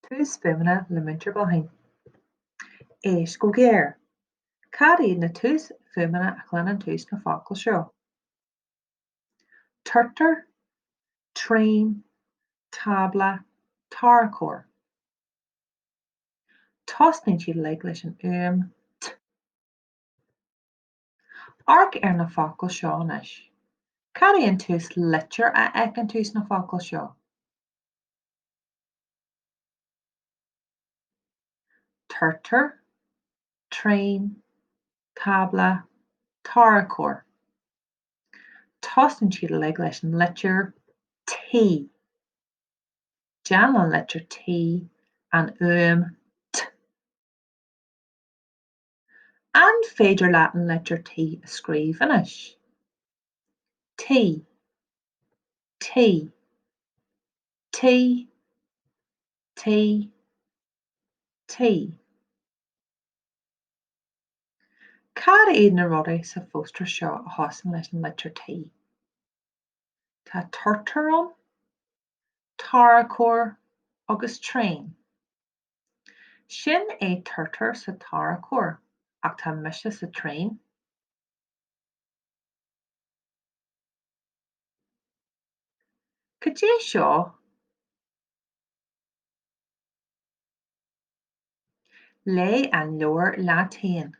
Túsfhuaimeanna le Múinteoir Bláithín. Éist go géar. Cad iad na túsfhuaimeanna a chluineann tú sna focail seo? Turtar, traein, tábla, tarracóir. Tosnaíonn siad uilig leis an fhuaim T. Amharc ar na focail seo anois. Cad é an túslitir a fheiceann tú sna focail seo? Turtar, traein, tábla, tarracóir. Tosnaíonn siad uilig leis an litir T. Déanann an litir T an fhuaim T. An féidir leat an litir T a scríobh anois? T. T. T. T. T. Cad iad na rudaí sa phóstaer seo a thosaíonn leis an litir T? Tá turtar ann, tarracóir agus traein. Sin é turtar sa tarracóir ach tá mise sa traein. Cad é seo? Léigh an leabhar leat féin.